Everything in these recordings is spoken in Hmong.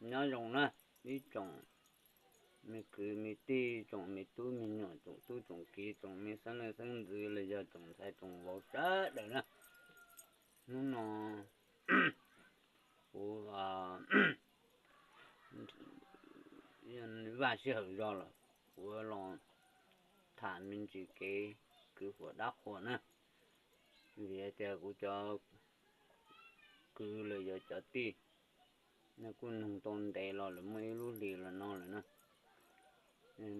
Nyob zoo na, ib tsoom me kwv me tij, tsoom me tub me nyuam, tsoom tub tsoom kiv, tsoom me xeeb leej xeeb ntxwv los yog tsoom ntxhais tsoom vauv sawv daws na. Hnub no kuv vaj sij hawm zog lawm, kuv los tham me ntsis kev kwv huam dab qhuas na. Vim tias kuv cov kwv los yog cov tij no kuj nug tau ntev los lawm, muaj ib lub hlis los no lawm na.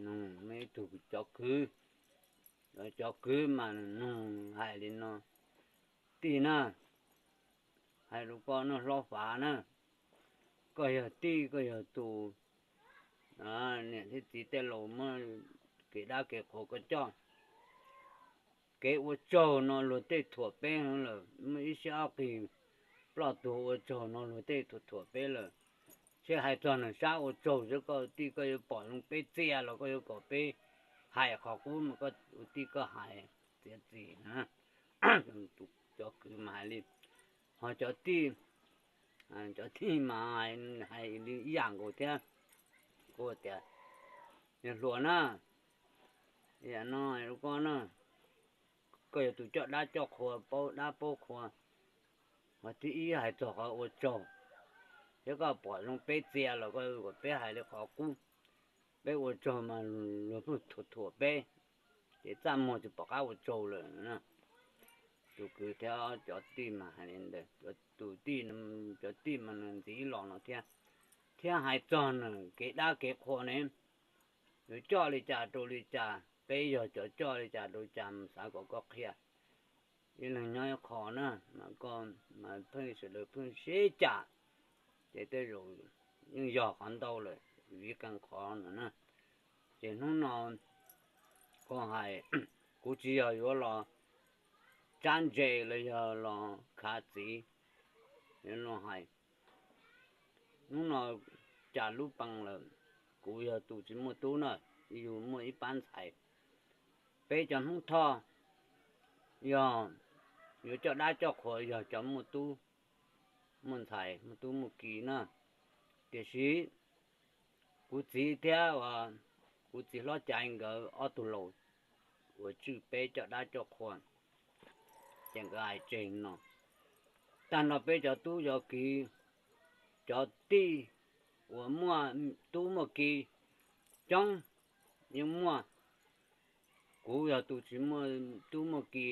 Nug muaj ib tug cov kwv, cov kwv mas nug hais li no: Tij na, hais rau koj noj hlob fav na, koj yog tij, koj yog tus niam thiab txiv tej laus muab kev dab kev qhuas koj coj. Kev ua tsaug no luag tej thuam peb heev lawm, muaj ib siab ob qig ploj tuag ua tsaug no luag tej thuam thuam peb lawm. Seb hais txog nws sab ua tsaug xwb, koj tij koj yuav pom zoo peb txia los koj yuav kom peb hais qhov qub mas koj ua tij koj hais txiav txim. Cov kwv mas hais li, ho cov tij, cov tij mas hais li ib yam nkaus thiab. Kuv tias, yog hluas na, no hais rau koj na, koj yog tus coj dab coj qhua, paub dab paub qhua, qhov thib ib hais txog qhov ua tsaug, thiab koj pom zoo peb txia los koj kom peb hais li qhov qub. Peb ua tsaug mas luag pheej thuam thuam peb, ces txaj muag tsis pom qab ua tsaug lawm. Tus kwv thiab cov tij mas hais li ntawd, tus tij, cov tij mas nws ntxiv los no thiab, thiab hais txog nws kev dab kev qhua ne, yuav coj li cas rau li cas, peb yog cov coj li cas rau li cas mas xav kom koj qhia. Ib leeg nyob ib qho na, mas koj mas pheej sawv daws pheej sib cam, ces tej zaum yeej yog qhov ntau lawm, viv qee qhov no na. Ces hnub no kuv hais, kuv tsis yog yuav los tsab ntse los yog los khav txiv. Hais, hnub no cas lub pees lawm, kuv yog tus tsis muaj tub na, yus muaj ib pab ntxhais. Peb cov Hmoob Thoj yog yuav coj dab coj qhua yog cov muaj tub muaj ntxhais, muaj tub muaj ki na. Tiam sis kuv txiv thiab kuv txiv hlob Caiv nkawd ob tug laus uas tswj peb coj dab coj qhua, ces nkawd hais tseg no. Tag nrho peb cov tub cov ki, cov tij uas muaj tub muaj ki coob yeej muaj. Kuv yog tus tsis muaj tub muaj ki,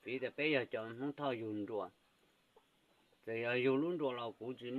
vim tias peb yog cov Hmoob Thoj yug nruas. Txawm yog yug lub nruas los kuv tsis